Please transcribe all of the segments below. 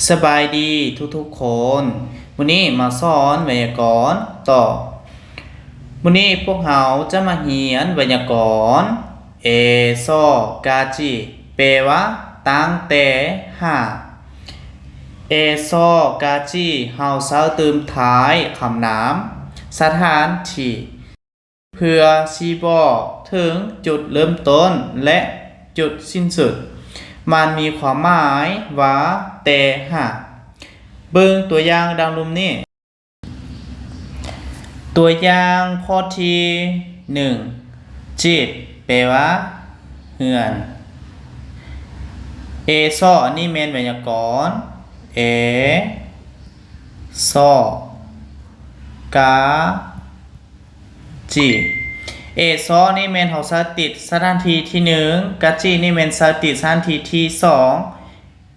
ສະບາຍດີທຸກໆຄົນ. ມື້ນີ້ມາສອນໄວຍາກອນຕໍ່. ມື້ນີ້ພວກເຮົາຈະມາຮຽນໄວຍາກອນ ເອຊໍກາຈິ ແປວ່າຕັ້ງແຕ່ ຫາ. ເອຊໍກາຈິ ເຮົາໃຊ້ຕື່ມທ້າຍຄຳນາມສະຖານທີ່ ເພື່ອຊີ້ບອກເຖິງຈຸດເລີ່ມຕົ້ນ ແລະ ຈຸດສິ້ນສຸດ. ມັນມີຄວາມໝາຍວ່າແຕ່ຫາ. ເບິ່ງຕົວຢ່າງດັ່ງລຸ່ມນີ້. ຕົວຢ່າງຂໍ້ທີໜຶ່ງ, ຈິ ແປວ່າເຮືອນ. ເອຊໍ ອັນນີ້ແມ່ນໄວຍາກອນ ເອ ຊໍ ກາ ຈິ. ເອຊໍນີ້ແມ່ນເຮົາໃຊ້ຕິດສະຖານທີ່ທີໜຶ່ງ, ກາຈິນີ້ແມ່ນໃຊ້ຕິດສະຖານທີ່ທີສອງ,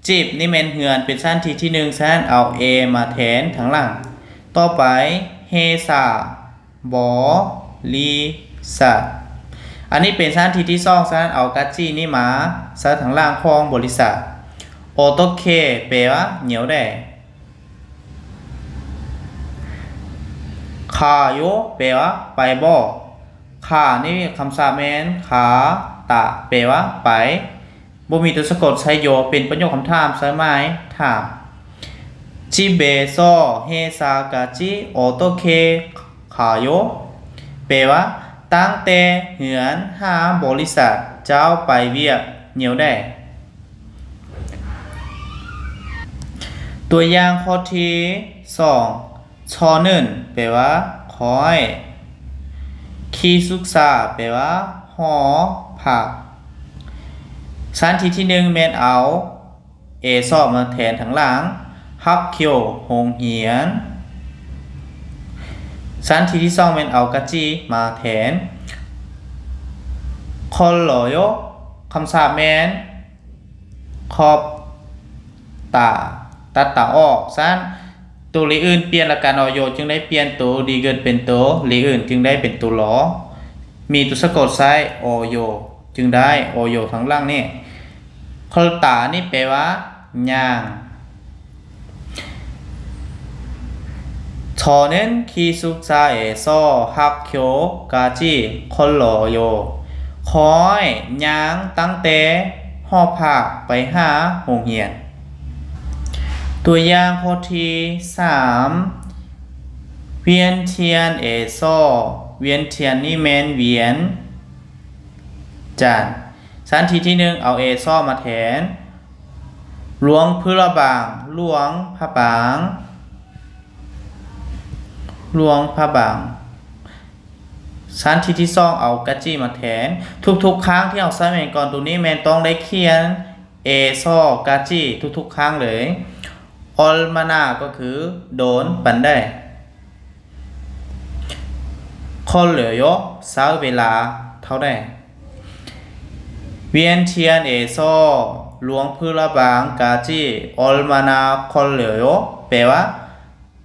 ຈິນີ້ແມ່ນເຮືອນເປັນສະຖານທີ່ທີໜຶ່ງ, ສະນັ້ນເອົາເອມາແທນທາງຫຼັງ. ຕໍ່ໄປ ເຮຊາ ບໍລິສັດ. ອັນນີ້ເປັນສະຖານທີ່ທີສອງ, ສະນັ້ນເອົາກາຈິນີ້ມາໃສ່ທາງຫຼັງຂອງບໍລິສັດ. ໂອໂຕເຄ ແປວ່າແນວໃດ? ຄາໂຍ ແປວ່າໄປບໍ? ຄານີ້ຄຳສັບແມ່ນຄາ, ຕະ ແປວ່າໄປ. ບໍ່ມີຕົວສະກົດໃຊ້ໂຍ ເປັນປະໂຫຍກຄຳຖາມໃຊ້ໝາຍຖາມ. ຈິເບໂຊເຮຊາກາຈິໂອໂຕເຄຄາໂຍ ແປວ່າ ຕັ້ງແຕ່ເຮືອນຫາບໍລິສັດ ເຈົ້າໄປວຽກແນວໃດ? ຕົວຢ່າງຂໍ້ທີສອງ, ຊໍເນີນ ແປວ່າຄ້ອຍ, ຄີຊຸກຊາ ແປວ່າຫໍພັກ. ສະຖານທີ່ທີໜຶ່ງແມ່ນເອົາເອຊໍມາແທນທາງຫຼັງ, ຮັກໂຄ ໂຮງຮຽນ. ສະຖານທີ່ທີສອງແມ່ນເອົາກາຈິມາແທນ, ຄົນໂລໂຍ ຄຳສັບແມ່ນ ຂອບຕາ, ຕັດຕາອອກ. ສະນັ້ນ ໂຕເລອື່ນປ່ຽນ ແລະ ການອອໂຍຈຶ່ງໄດ້ປ່ຽນໂຕລີເກີນເປັນໂຕເລອື່ນ ຈຶ່ງໄດ້ເປັນໂຕລອ. ມີຕົວສະກົດໃຊ້ໂອໂຍ ຈຶ່ງໄດ້ໂອໂຍທາງຫຼັງນີ້. ຄົນຕານີ້ແປວ່າຍ່າງ. ຊໍເນີນຄີຊຸກຊາເອຊໍຮັກໂຄກາຈິຄົນໂລໂຍ. ຂ້ອຍຍ່າງຕັ້ງແຕ່ຫໍພັກໄປຫາໂຮງຮຽນ. ຕົວຢ່າງຂໍ້ທີສາມ, ວຽນທຽນເອຊໍ. ວຽນທຽນນີ້ແມ່ນວຽງຈັນ. ສະຖານທີ່ທີໜຶ່ງເອົາເອຊໍມາແທນ, ຫຼວງພະບາງ, ຫຼວງພະບາງ, ຫຼວງພະບາງ. ສະຖານທີ່ທີສອງເອົາກາຈິມາແທນ. ທຸກໆຄັ້ງທີ່ເຮົາໃຊ້ໄວຍາກອນໂຕນີ້ ແມ່ນຕ້ອງໄດ້ຂຽນເອຊໍກາຈິທຸກໆຄັ້ງເລີຍ. ອໍລມານາ ກໍຄື ໂດນປານໃດ. ຄົນເຫຼືອໂຍ ໃຊ້ເວລາເທົ່າໃດ? ວຽນທຽນເອຊໍ, ຫຼວງພະບາງກາຈິ, ອໍລມານາ ຄົນເຫຼືອໂຍ ແປວ່າ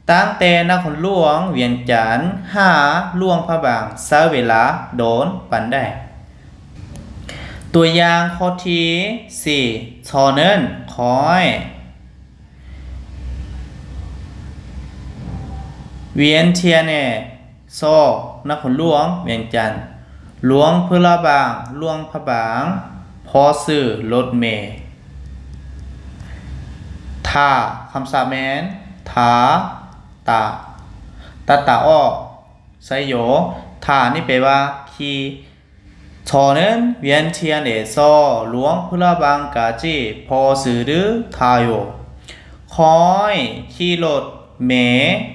ຕັ້ງແຕ່ນະຄອນຫຼວງວຽງຈັນຫາຫຼວງພະບາງ ໃຊ້ເວລາໂດນປານໃດ? ຕົວຢ່າງຂໍ້ທີສີ່, ຊໍເນີນ ຂ້ອຍ. ວຽນທຽນເອຊໍ ນະຄອນຫຼວງວຽງຈັນ, ຫຼວງພະບາງ, ຫຼວງພະບາງ, ພໍຊື້ລົດເມ. ທາ ຄຳສັບແມ່ນ ທາ, ຕາ, ຕັດຕາອອກ, ໃຊ້ໂຍ. ທານີ້ແປວ່າຂີ່. ຊໍເນີນ ວຽນທຽນເອຊໍ ຫຼວງພະບາງກາຈິ ພໍຊື້ດືທາໂຍ. ຂ້ອຍຂີ່ລົດເມ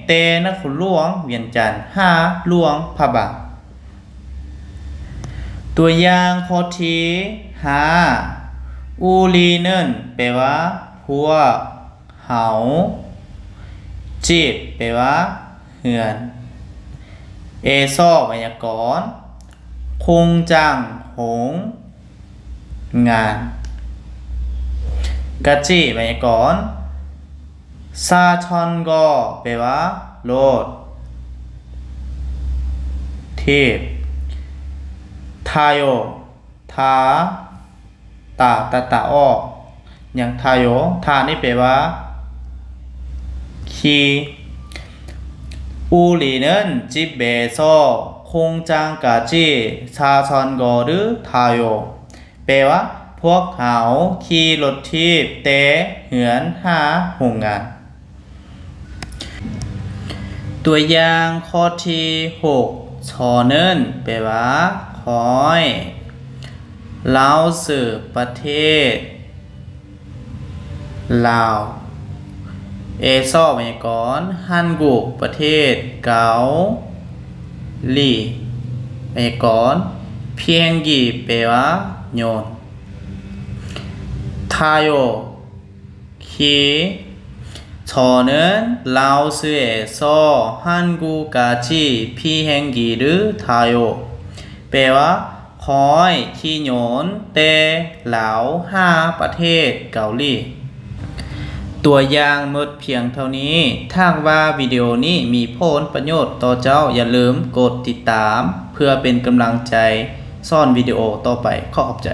ແຕ່ນະຄອນຫຼວງວຽງຈັນຫາຫຼວງພະບາງ. ຕົວຢ່າງຂໍ້ທີຫ້າ, ອູລີເນີນ ແປວ່າພວກ ເຮົາ. ຈິບ ແປວ່າເຮືອນ. ເອຊໍ ໄວຍາກອນ ຄຸງຈັງ ໂຮງງານ. ກາຈິ ໄວຍາກອນ ຊາຊອນກໍ ແປວ່າລົດຖີບ. ທາໂຍ ທາ, ຕາ, ຕາ, ຕາອອກ ຍັງທາໂຍ. ທານີ້ແປວ່າ ທີ່ 우리는 집 외에서 공장 가지 사선 거를 타요. ແປວ່າ ພວກເຮົາຂີ່ລົດຖີບແຕ່ເຮືອນຫາໂຮງງານ. ຕົວຢ່າງຂໍ້ທີຫົກ 저는 ແປວ່າ ຂ້ອຍ 라오스 ປະເທດ ລາວ 에서 ໄວຍາກອນ 한국 ປະເທດເກົາຫຼີ ໄວຍາກອນ 비행기 ແປວ່າ ຍົນ 타요 ຂີ່ 저는 라오스에서 한국까지 비행기를 타요. ແປວ່າ ຂ້ອຍຂີ່ຍົນແຕ່ລາວຫາປະເທດເກົາຫຼີ. ຕົວຢ່າງໝົດພຽງເທົ່ານີ້. ຖ້າຫາກວ່າວິດີໂອນີ້ມີຜົນປະໂຫຍດຕໍ່ເຈົ້າ, ຢ່າລືມກົດຕິດຕາມເພື່ອເປັນກຳລັງໃຈສອນວິດີໂອຕໍ່ໄປ. ຂໍຂອບໃຈ.